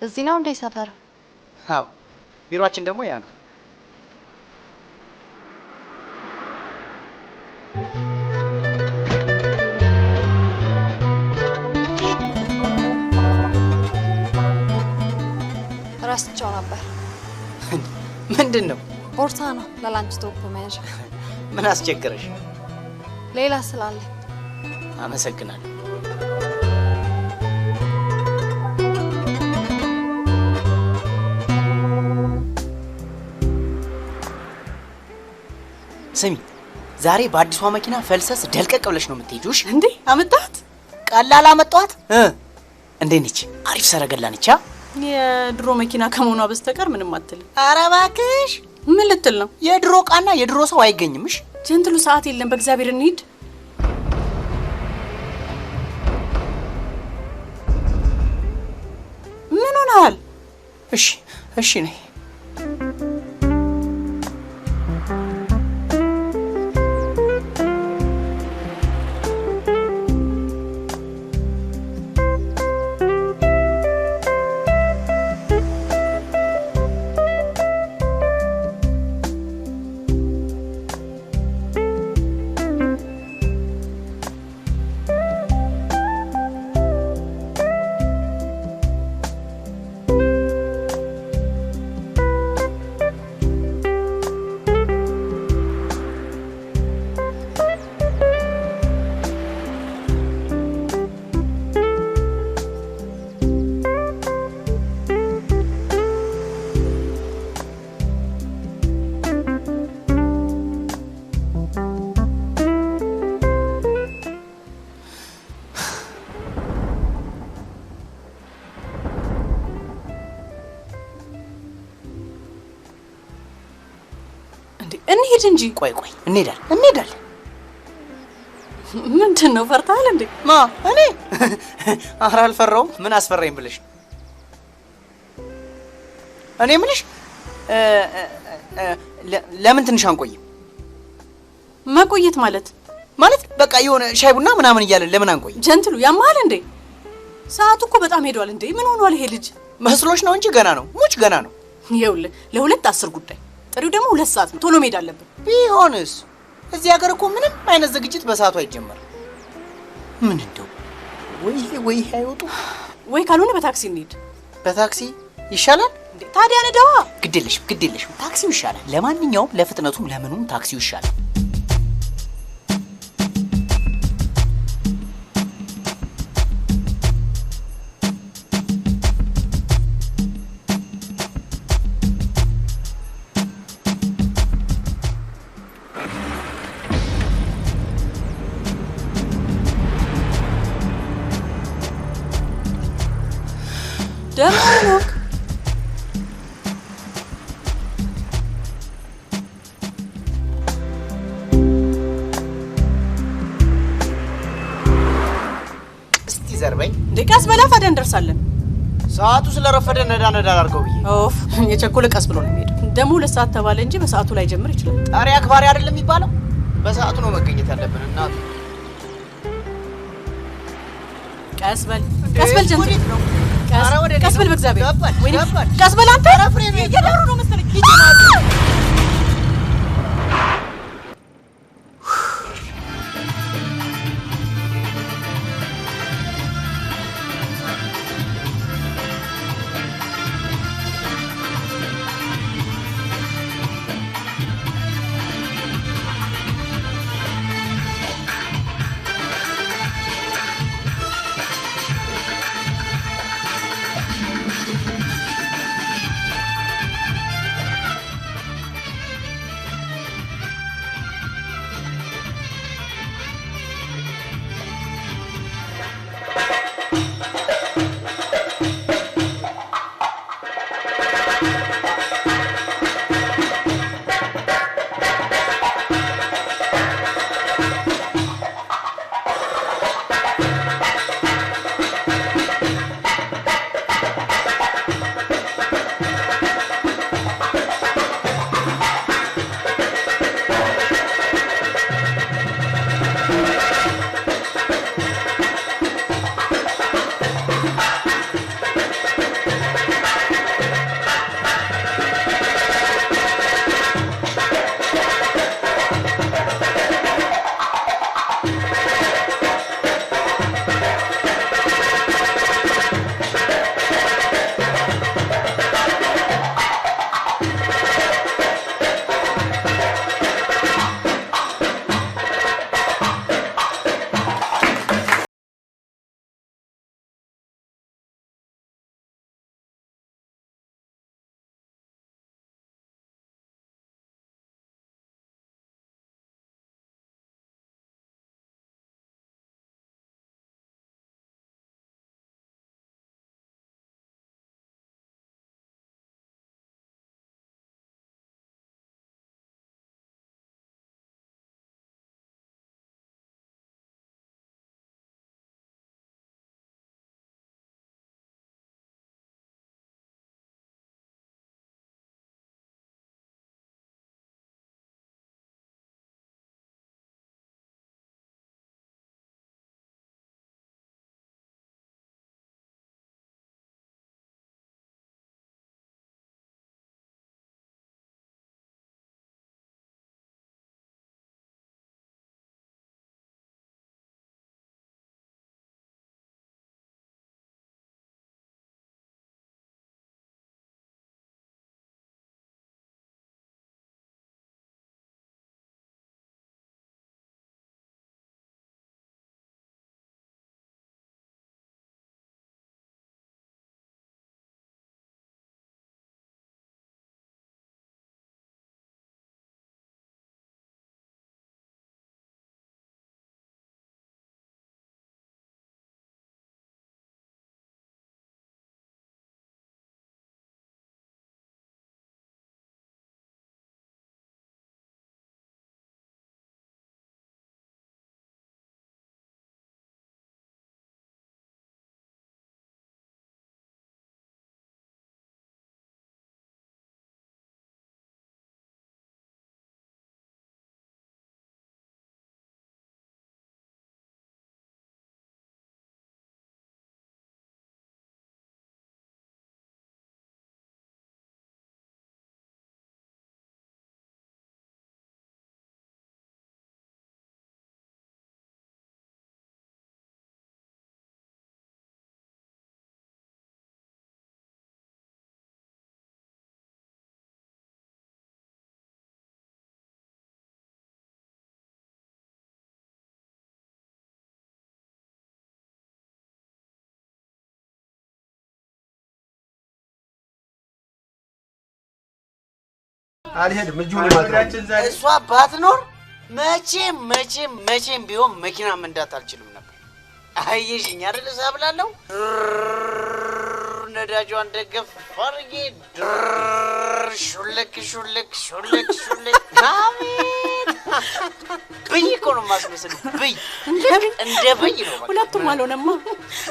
እዚህ ነው እንዴ ሰፈር? አዎ ቢሮአችን ደግሞ ያ ነው። ረስቸው ነበር። ምንድን ነው? ቦርሳ ነው ለ lunch top መያዣ። ምን አስቸገረሽ? ሌላ ስላለ። አመሰግናለሁ። ስሚ፣ ዛሬ በአዲሷ መኪና ፈልሰስ ደልቀቅ ብለሽ ነው የምትሄጂው። እሺ? እንዴ አመጣት? ቀላል አመጣኋት። እንዴት ነች? አሪፍ ሰረገላ ነች። የድሮ መኪና ከመሆኗ በስተቀር ምንም አትልም። ኧረ እባክሽ ምን ልትል ነው? የድሮ ዕቃና የድሮ ሰው አይገኝም። እሺ ጀንትሉ፣ ሰዓት የለም። በእግዚአብሔር እንሂድ። ምን ሆነሃል? እሺ እሺ ነይ። እንሂድ እንጂ። ቆይ ቆይ፣ እንሄዳለን እንሄዳለን። ምንድን ነው ፈርተሃል እንዴ? ማ እኔ? ኧረ አልፈራሁም። ምን አስፈራኝ ብለሽ? እኔ የምልሽ ለምን ትንሽ አንቆይም? መቆየት ማለት ማለት በቃ የሆነ ሻይ ቡና ምናምን እያለን ለምን አንቆይም? ጀንትሉ ያማል እንዴ? ሰዓቱ እኮ በጣም ሄዷል እንዴ። ምን ሆኗል ይሄ ልጅ? መስሎሽ ነው እንጂ ገና ነው፣ ሙች ገና ነው። ይኸውልህ ለ2:10 ጉዳይ ጥሪው ደግሞ 2 ሰዓት ነው። ቶሎ መሄድ አለብን። ቢሆንስ እዚህ ሀገር እኮ ምንም አይነት ዝግጅት በሰዓቱ አይጀመርም። ምን እንደው ወይ ወይ አይወጡ ወይ ካልሆነ በታክሲ እንሂድ። በታክሲ ይሻላል እንዴ? ታዲያ ነዳዋ። ግድ የለሽም ግድ የለሽም፣ ታክሲው ይሻላል። ለማንኛውም ለፍጥነቱም ለምኑም ታክሲው ይሻላል። ደሞ እስቲ ዘርበኝ እንዴ! ቀስ በላ ታዲያ እንደርሳለን። ሰዓቱ ስለረፈደ ነዳ ነዳ አድርገው ብዬ። ኦፍ የቸኮለ ቀስ ብሎ ነው የሚሄደው። ደግሞ 2 ሰዓት ተባለ እንጂ በሰዓቱ ላይ ጀምር ይችላል። ጣሪ አክባሪ አይደለም የሚባለው። በሰዓቱ ነው መገኘት ያለብን። እናቱ ቀስ በል ቀስ በል ጀንትሉ ቀስ በል በእግዚአብሔር ቀስ በል አንተ። እየዳሩ ነው መሰለኝ። አልሄድም። እዚሁ ነው የማድረው። እሷ ባትኖር መቼም መቼም መቼም ቢሆን መኪና መንዳት አልችልም ነበር። አየሽኝ አይደል? እሳብላለሁ። ነዳጇን ደገፍ አድርጌ ድር ሹልክ ሹልክ ሹልክ ሹልክ። አቤት ብይ እኮ ነው የማስመስለው። ብይ ልክ እንደ ብይ ነው በቃ። ሁለቱም አልሆነማ።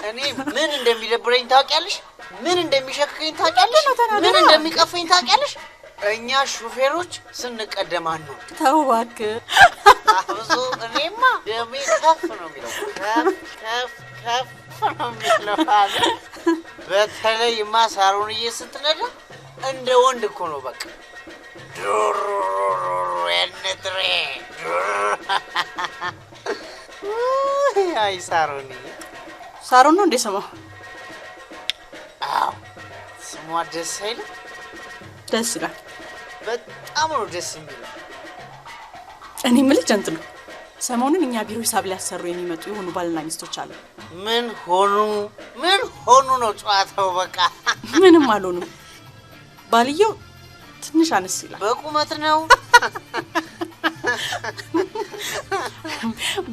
እኔ ምን እንደሚደብረኝ ታውቂያለሽ? ምን እንደሚሸክከኝ ታውቂያለሽ? ምን እንደሚቀፈኝ ታውቂያለሽ? እኛ ሹፌሮች ስንቀደም አንወድ። ተው እባክህ። አብሶ እኔማ ደሜ ከፍ ነው የሚለው፣ ከፍ ከፍ ከፍ ነው የሚለው። አቤት በተለይማ ሳሮንዬ ስትነዳ እንደ ወንድ እኮ ነው በቃ። ዱሩሩሩሩ የንጥሬ ዱር። አይ ሳሮንዬ። ሳሮን ነው እንዴ ስሟ? አዎ ስሟ ደስ አይልም? ደስ ይላል። በጣም ነው ደስ የሚለው። እኔ የምልህ ጀንትሉ፣ ሰሞኑን እኛ ቢሮ ሂሳብ ሊያሰሩ የሚመጡ የሆኑ ባልና ሚስቶች አሉ። ምን ሆኑ ምን ሆኑ ነው ጨዋታው? በቃ ምንም አልሆኑም። ባልየው ትንሽ አነስ ይላል። በቁመት ነው?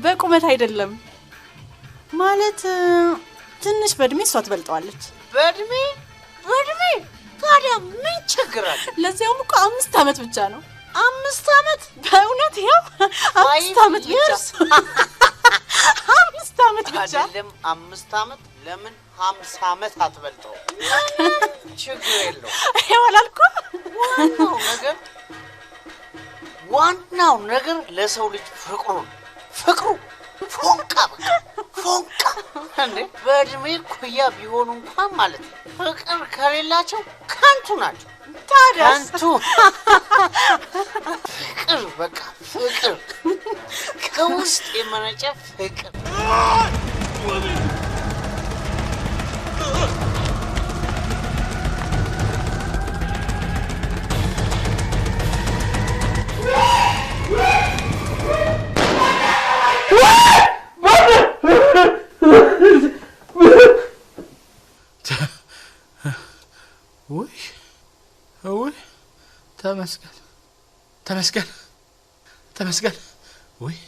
በቁመት አይደለም ማለት ትንሽ በእድሜ እሷ ትበልጠዋለች። በእድሜ በእድሜ ታዲያ ምን ችግር አለ? ለዚያውም እኮ 5 ዓመት ብቻ ነው። 5 ዓመት? በእውነት ይኸው 5 ዓመት ብቻ። 5 ዓመት ብቻ አይደለም። 5 ዓመት ለምን 50 ዓመት አትበልጠው? ችግር የለውም። ይኸው አላልኩም? ዋናው ነገር ለሰው ልጅ ፍቅሩ ነው። ፍቅሩ ፎንቃ በቃ ፎንቃ። እንዴ በእድሜ እኩያ ቢሆኑ እንኳን ማለት ነው ፍቅር ከሌላቸው ከንቱ ናቸው። ታዲያስ? ከንቱ ፍቅር በቃ ፍቅር ከውስጥ የመነጨ ፍቅር። ውይ ውይ፣ ተመስገን ተመስገን ተመስገን፣ ውይ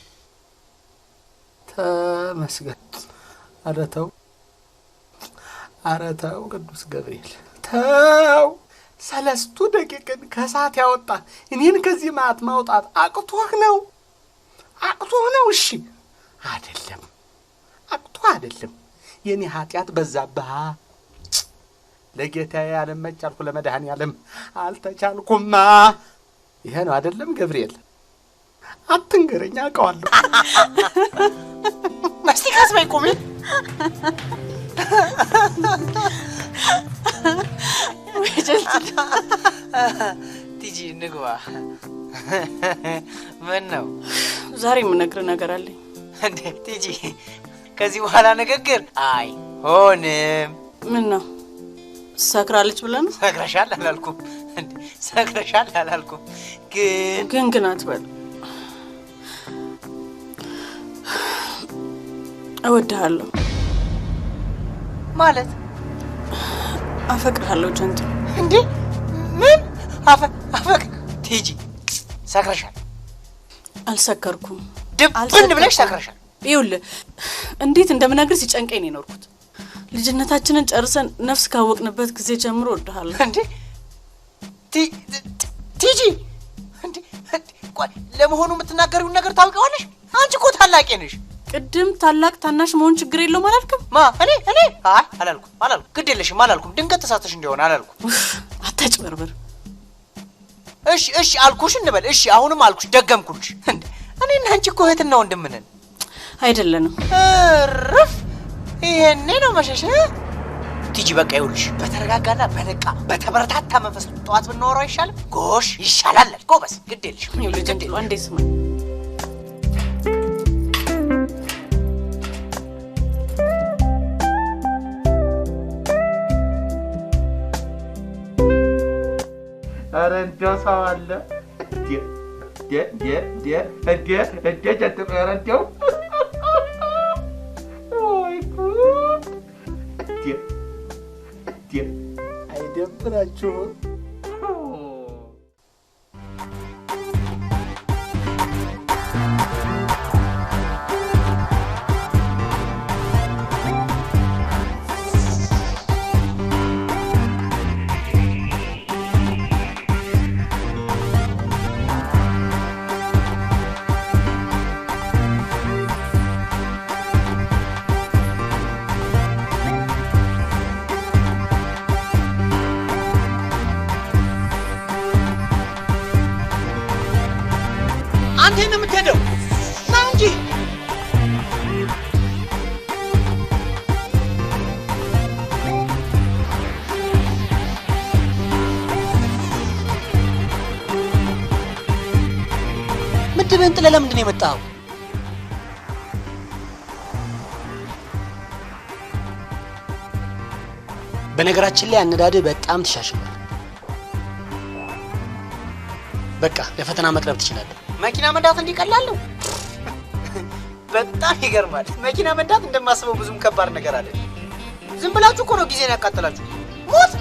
ተመስገን። ኧረ ተው ኧረ ተው ቅዱስ ገብርኤል ተው። 3 ደቂቅን ከእሳት ያወጣ እኔን ከዚህ መዓት ማውጣት አቅቶህ ነው? አቅቶህ ነው? እሺ አይደለም፣ አቅቶህ አይደለም። የኔ ኃጢአት በዛብህ። ለጌታዬ አልመች አልኩ፣ ለመድኃኔዓለም አልተቻልኩማ። ይሄ ነው አይደለም ገብርኤል? አትንገረኝ፣ አውቀዋለሁ። እስቲ ቀስ በይ ቁሚ። ቲጂ ንግባ። ምን ነው ዛሬ የምነግርህ ነገር አለኝ። እንዴ ቲጂ፣ ከዚህ በኋላ ንግግር አይሆንም። ምን ነው ሰክራለች ብለህ ነው? ሰክረሻል አላልኩም። እንዴ ሰክረሻል አላልኩም። ግን ግን ግን አትበል። እወድሃለሁ ማለት አፈቅርሃለሁ ጀንትሉ። እንዴ ምን አፈቅ ቲጂ ሰክረሻል? አልሰከርኩም። ድብን ብለሽ ሰክረሻል። ይኸውልህ እንዴት እንደምነግርህ ሲጨንቀኝ ነው የኖርኩት። ልጅነታችንን ጨርሰን ነፍስ ካወቅንበት ጊዜ ጀምሮ እወድሃለሁ። እንዴ ቲጂ፣ እንዴ ቆይ፣ ለመሆኑ የምትናገሪውን ነገር ታውቂዋለሽ? አንቺ እኮ ታላቄ ነሽ። ቅድም ታላቅ ታናሽ መሆን ችግር የለውም አላልክም? ማ እኔ እኔ አይ አላልኩም አላልኩም። ግድ የለሽም አላልኩም። ድንገት ተሳተሽ እንዲሆን አላልኩም። አታጭበርብር። እሺ እሺ አልኩሽ እንበል። እሺ አሁንም አልኩሽ፣ ደገምኩልሽ። እንዴ እኔና አንቺ እኮ እህትና ወንድም ነን። አይደለንም። እርፍ! ይሄኔ ነው መሸሽ። ቲጂ በቃ ይኸውልሽ፣ በተረጋጋና በነቃ በተበረታታ መንፈስ ጠዋት ብናወራው አይሻልም? ጎሽ ይሻላል። ጎበዝ፣ ግድ የለሽም። ይኸውልህ ጀንትሉ፣ አንዴ ስማኝ። ኧረ እንደው ሰው አለ እንዴ! እንዴ እንዴ እንዴ እንዴ ጀንትሉ፣ ኧረ እንደው ወይ ጉድ! እንዴ እንዴ አይደብራችሁም? አንተ የት ነው የምትሄደው? ና እንጂ። ምድብህን ጥለህ ለምንድን ነው የመጣኸው? በነገራችን ላይ አነዳድህ በጣም ተሻሽሏል። በቃ ለፈተና መቅረብ ትችላለህ። መኪና መንዳት እንዲህ ቀላል ነው? በጣም ይገርማል። መኪና መንዳት እንደማስበው ብዙም ከባድ ነገር አይደለም። ዝም ብላችሁ እኮ ነው ጊዜን ያቃጥላችሁ። ሞት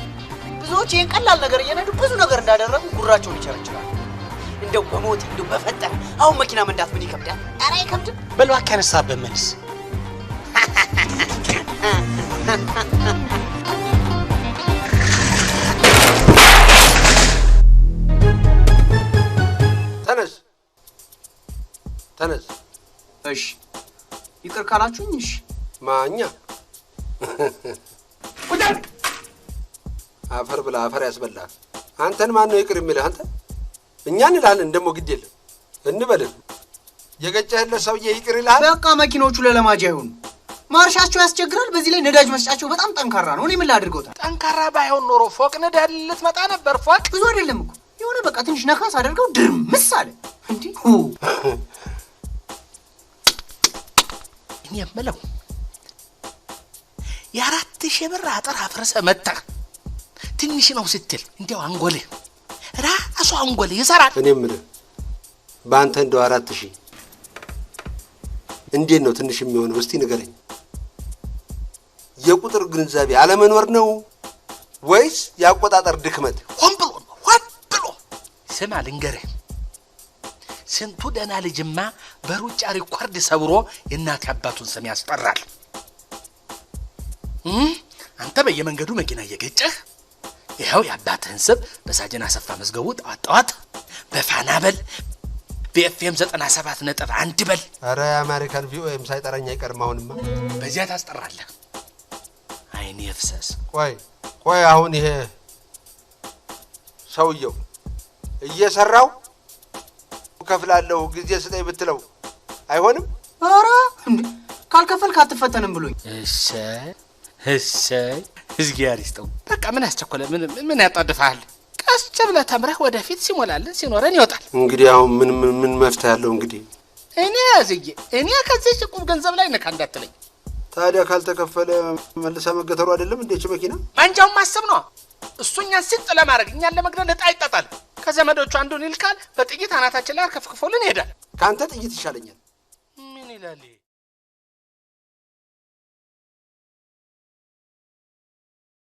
ብዙዎች ይሄን ቀላል ነገር እየነዱ ብዙ ነገር እንዳደረጉ ጉራቸውን ይቸረችራሉ። እንደው በሞት እንደው በፈጠረ አሁን መኪና መንዳት ምን ይከብዳል? ኧረ አይከብድም። በል እባክህ ያነሳህበት መልስ። ተነስ ተነስ። እሺ ይቅር ካላችሁኝ እሺ። ማኛ አፈር ብላ አፈር ያስበላ። አንተን ማን ነው ይቅር የሚልህ? አንተ እኛ እንልሃለን። ደግሞ ግድ የለም እንበልህ። የገጨህለት ሰውዬ ይቅር ይልሃል። በቃ መኪኖቹ ለለማጃ ይሁኑ። ማርሻቸው ያስቸግራል። በዚህ ላይ ነዳጅ መስጫቸው በጣም ጠንካራ ነው። እኔ ምን ላድርገውታል? ጠንካራ ባይሆን ኖሮ ፎቅ ነዳህ ልትመጣ ነበር። ፎቅ ብዙ አይደለም እኮ የሆነ በቃ ትንሽ ነካስ አደርገው ድርምስ አለ። እንዴ እኔ የምለው የ4000 ብር አጥር አፍርሰህ መጣህ ትንሽ ነው ስትል እንዲያው አንጎልህ ራሱ አንጎልህ ይሰራል። እኔ የምልህ በአንተ እንደው 4000 እንዴት ነው ትንሽ የሚሆነው? እስቲ ንገረኝ። የቁጥር ግንዛቤ አለመኖር ነው ወይስ የአቆጣጠር ድክመት? ሆን ብሎ ነው፣ ሆን ብሎ። ስማ ልንገርህ፣ ስንቱ ደህና ልጅማ በሩጫ record ሰብሮ የእናት አባቱን ስም ያስጠራል። አንተ በየመንገዱ መኪና እየገጨህ ይኸው የአባትህን ስም በሳጅን አሰፋ መዝገቡ ጠዋት ጠዋት በፋና በል በኤፍኤም 97.1 በል። ኧረ የአሜሪካን ቪኦኤም ሳይጠራኝ አይቀርም። አሁንማ በዚያ ታስጠራለህ። አይኔ ፍሰስ። ቆይ ቆይ፣ አሁን ይሄ ሰውየው እየሰራው እከፍላለሁ ጊዜ ስጠኝ ብትለው አይሆንም? ኧረ እንዴ ካልከፈልክ አትፈተንም ብሎኝ። እሰይ እሰይ፣ እግዚአብሔር ይስጠው። በቃ ምን አስቸኮለ? ምን ያጣድፍሃል? ቀስ ብለህ ተምረህ ወደፊት ሲሞላልን ሲኖረን ይወጣል። እንግዲህ አሁን ምን ምን መፍትሄ አለው? እንግዲህ እኔ ያዝዬ እኔ ከዚህ ቁም ገንዘብ ላይ ነካ እንዳትለኝ። ታዲያ ካልተከፈለ መልሳ መገተሩ አይደለም እንዴ እቺ መኪና? ማንጃውን ማሰብ ነው። እሱ እኛን ሲጥ ለማድረግ እኛን ለመግደል ዕጣ ይጣጣል። ከዘመዶቹ አንዱን ይልካል፣ በጥይት አናታችን ላይ አርከፍክፎልን ይሄዳል። ከአንተ ጥይት ይሻለኛል። ምን ይላል ይሄ?